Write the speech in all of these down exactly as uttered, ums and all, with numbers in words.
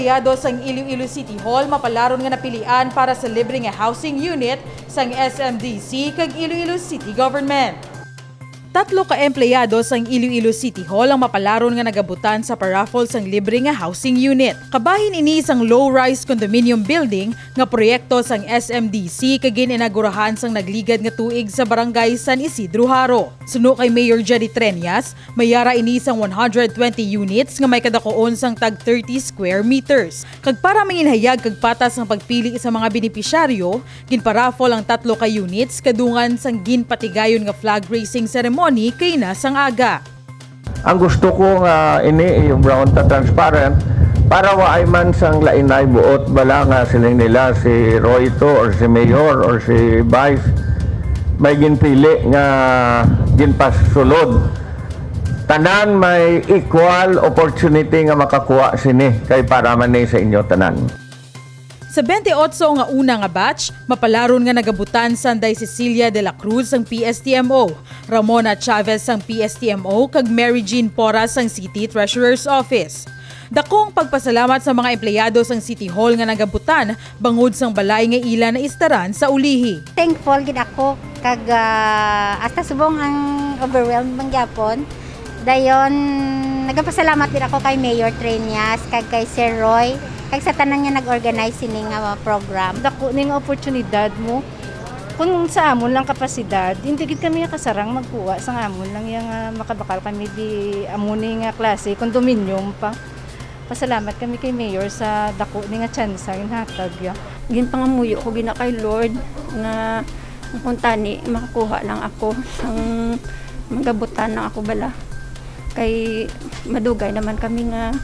Empleyado sang Iloilo City Hall mapalaron nga napilian para sa libre nga housing unit sang S M D C kag Iloilo City Government. Tatlo ka empleyado sang Iloilo City Hall ang mapalaron nga nagabutan sa paraffle sang libre nga housing unit. Kabahin ini sang low-rise condominium building nga proyekto sang S M D C kag gin-inaugurahan sang nagligad nga tuig sa Barangay San Isidro Jaro. Suno kay Mayor Jerry Treñas, may ara ini sang one hundred twenty units nga may kadakuon sang tag thirty square meters. Kag para manginhayag kag patas ang pagpili sa mga benepisyaryo, ginparaffle ang tatlo ka units kadungan sang ginpatigayon nga flag raising ceremony kaina sang aga. Ang gusto ko nga ini i-brown ta transparent para waay man sang lainay buot bala nga siling nila si Roy to or si Mayor or si Vice may ginpili nga ginpasulod. Tanan may equal opportunity nga makakuha sini kay para man ni sa inyo tanan. Sa twenty-eight nga una nga batch, mapalaron nga nagabutan sang Day Cecilia de la Cruz sang P S T M O, Ramona Chavez sang P S T M O, kag Mary Jean Porras sang City Treasurer's Office. Dako ang pagpasalamat sa mga empleyado sang City Hall nga nagabutan bangod sang balay nga ila naistaran sa ulihi. Thankful gid ako kag, ah, hasta subong ang overwhelmed man gyapon. Dayon, nagapasalamat din ako kay Mayor Treñas kag kay Sir Roy kag sa tanan nga nag-organize sini nga program. Dako ning oportunidad mo. Kung sa amon lang kapasidad, hindi gid kami kasarang magkuha sang amon lang yang, ah, makabakal kami di amo ni nga klase, condominium pa. Pasalamat kami kay Mayor sa dako ni nga tsansa ginhatag ya. Ginpangamuyo ko gina kay Lord nga kung tani makakuha lang ako sang magabutan lang ako bala. Kay madugay naman kami nga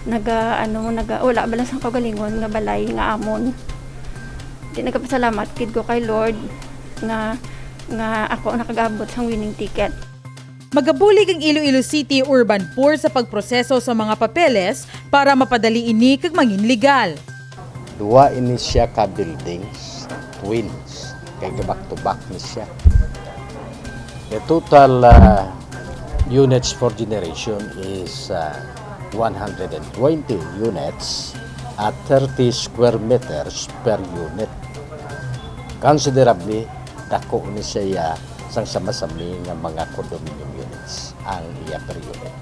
naga, ano, naga, wala bala sang kaugalingon nga balay nga amon. Di nagapasalamat gid ko kay Lord nga, nga ako ang nakag-abot sang winning ticket. Magabulig ang Iloilo City Urban Poor sa pagproseso sa mga papeles para mapadali ini kag mangin legal. Duha ini siya ka buildings, twins, kay back to back ni siya. The total, uh, units for generation is, uh, one hundred twenty units at thirty square meters per unit. Considerably dako ni siya sang sama-sami nga mga condominium units ang iya per unit.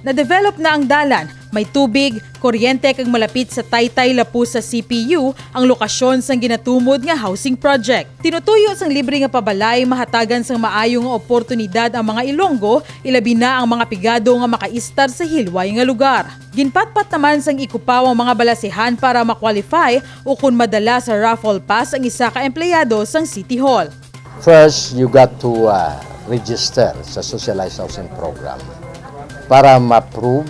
Na-develop na ang dalan, may tubig, kuryente kag malapit sa Taytay Lapuz sa C P U ang lokasyon sang ginatumod nga housing project. Tinutuyo sang libre nga pabalay mahatagan sang maayo nga oportunidad ang mga Ilonggo, ilabi na ang mga pigado nga makaistar sa hilway nga lugar. Ginpatpat naman sang Ikupaw ang mga balasehan para ma-qualify ukon madala sa raffle pass ang isa ka empleyado sang City Hall. First, you got to, uh, register sa Socialized Housing Program para ma-prove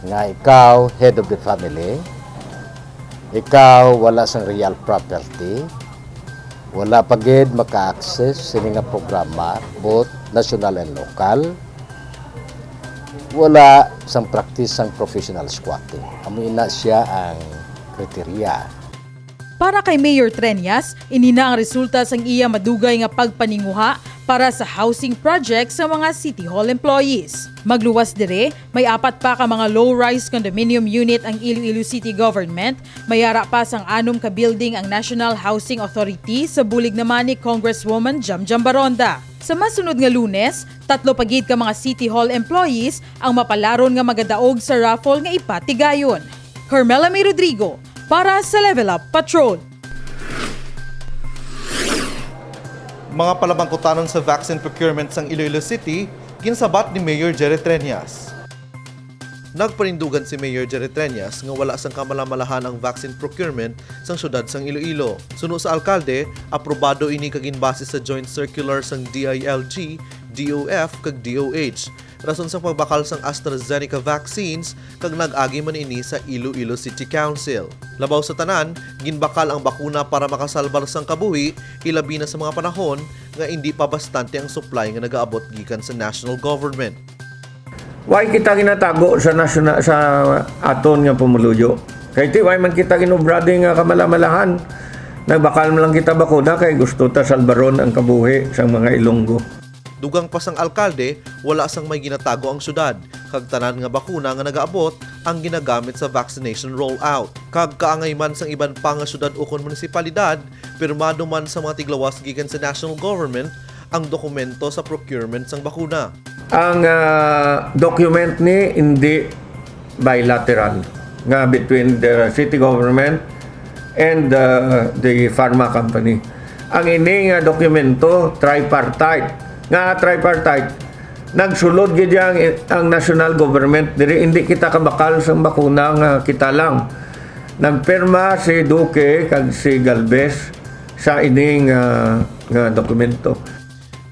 nga ikaw head of the family, ikaw wala sang real property, wala pa gid maka-access sini nga programa, both national and local, wala sang practice sang professional squatting. Amo ina siya ang kriteriya. Para kay Mayor Treñas, ini na ang resulta sang iya madugay nga pagpaninguha para sa housing project sa mga City Hall employees. Magluwas dire, may apat pa ka mga low-rise condominium unit ang Iloilo City Government, may ara pa sang anom ka building ang National Housing Authority sa bulig naman ni Congresswoman Jamjam Baronda. Sa masunod nga Lunes, tatlo pa gid ka mga City Hall employees ang mapalaron nga magadaog sa raffle nga ipatigayon. Carmela May Rodrigo, para sa Level Up Patrol. Mga palabangkutanon sa vaccine procurement sang Iloilo City, ginsabat ni Mayor Jerry Treñas. Nagpanindugan si Mayor Jerry Treñas nga wala sang kamalamalahan ang vaccine procurement sang siyudad sang Iloilo. Suno sa alkalde, aprobado ini kag ginbase sa joint circular sang D I L G, D O F, kag D O H. Rason sang pagbakal sang AstraZeneca vaccines kag nag-agi man ini sa Iloilo City Council. Labaw sa tanan, ginbakal ang bakuna para makasalbar sang kabuhi, ilabi na sa mga panahon nga indi pa bastante ang supply nga nagaabot gikan sa national government. Why kita ginatago sa nasyona-, sa aton nga pumuluyo? Kay ti why man kita ginobra di nga kamalamalahan. Nagbakal man lang kita bakuna kay gusto ta salbaron ang kabuhi sang mga Ilonggo. Dugang pa sang alkalde, wala sang may ginatago ang syudad, kag tanan nga bakuna nga nagaabot ang ginagamit sa vaccination rollout. Kag kaangay man sang iban pa nga syudad ukon munisipalidad, pirmado man sa mga tiglawas gikan sa national government ang dokumento sa procurement sang bakuna. Ang ah, document ni hindi bilateral nga between the city government and uh, the pharma company. Ang ini nga dokumento tripartite. Nga tripartite, nagsulod gid ang, ang national government diri, hindi kita kabakal sang bakuna nga kita lang. Nagpirma si Duque kag si Galvez sa ining ah, nga dokumento.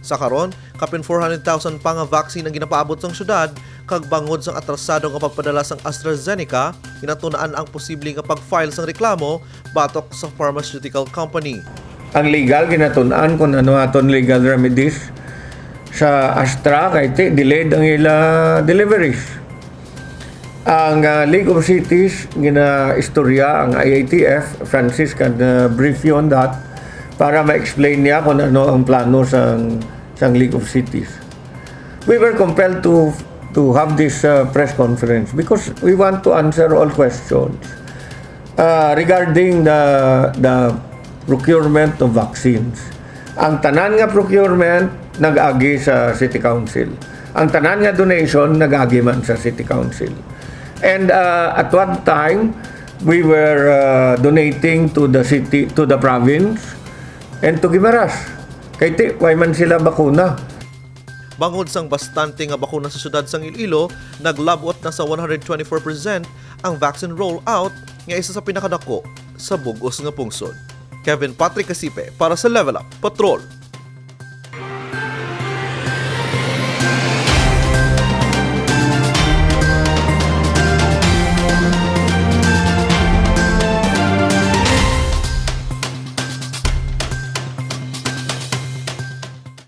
Sa karon, kapin four hundred thousand pa nga vaccine ang ginapaabot sang syudad, kag bangod sang atrasado nga pagpadala sang AstraZeneca, ginatun-an ang posible nga pag-file sang reklamo batok sa pharmaceutical company. Ang legal, ginatun-an kung ano aton legal remedies. Sa Astra, kay ti, delayed ang ila deliveries. Ang ah, League of Cities, ginaistorya ang I A T F, Francis, kan uh, brief you on that para ma-explain niya kung ano ang plano sang, sang League of Cities. We were compelled to to have this uh, press conference because we want to answer all questions uh, regarding the the procurement of vaccines. Ang tanan nga procurement nag-agi sa City Council. Ang tanan nga donation nag-agi man sa City Council. And uh, at one time, we were uh, donating to the city, to the province, and to Guimaras. Kay ti, way man sila bakuna. Bangod sang bastante nga bakuna sa syudad sang Iloilo, naglabot na sa one hundred twenty-four percent ang vaccine rollout nga isa sa pinakadako sa bug-os nga pungsod. Kevin Patrick Casipe para sa Level Up Patrol.